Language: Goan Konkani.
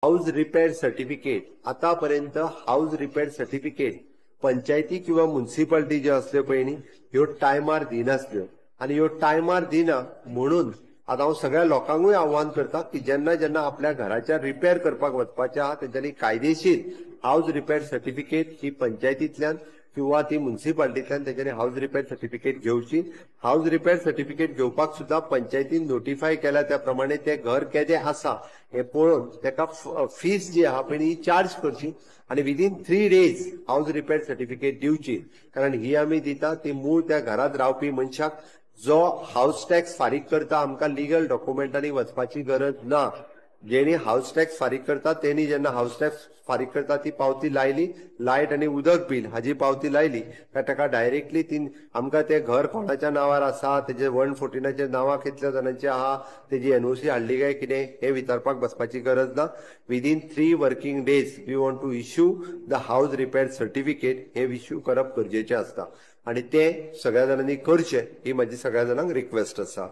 हाऊस रिपेअर सर्टिफिकेट, आतापर्यंत हाऊस रिपेअर सर्टिफिकेट पंचायती किंवा म्युन्सिपाल्टी ज्यो आसल्यो पळय न्ही, ह्यो टायमार दिनासल्यो आनी ह्यो टायमार दिना म्हणून आतां हांव सगळ्या लोकांकूय आव्हान करता की जेन्ना जेन्ना आपल्या घराच्या रिपेअर करपाक वचपाचें आहा, तेंच्यांनी कायदेशीर हाऊस रिपेअर सर्टिफिकेट ही पंचायतींतल्यान किंवा ती म्युन्सिपाल्टींतल्यान तेंच्यांनी हाऊस रिपेअर सर्टिफिकेट घेवची. हाऊस रिपेअर सर्टिफिकेट घेवपाक सुद्दां पंचायतीन नोटिफाय केल्या त्या प्रमाणे तें घर केदें आसा हें पळोवन तेका फीस जी आहा पळय ही चार्ज करची आनी within 3 days house repair certificate दिवची. कारण ही आमी दिता ती मूळ त्या घरांत रावपी मनशाक जो हाऊस टॅक्स फारीक करता, आमकां लिगल डॉक्युमेंटांनी वचपाची गरज ना. जेणी हाऊस टॅक्स फारीक करता तेणी जेन्ना हाऊस टॅक्स फारीक करता ती पावती लायली, लायट आनी उदक बील हाजी पावती लायली काय ताका डायरेक्टली ती आमकां तें घर कोणाच्या नांवार आसा, तेजे 114 नांवां कितल्या जाणांची आहा, तेजी एनओसी हाडली काय कितें हें विचारपाक बसपाची गरज ना. Within 3 working days we want to issue the house repair certificate हें इश्यू करप गरजेचें आसता आनी तें सगळ्या जाणांनी करचें ही म्हाजी सगळ्या जाणांक रिक्वेस्ट आसा.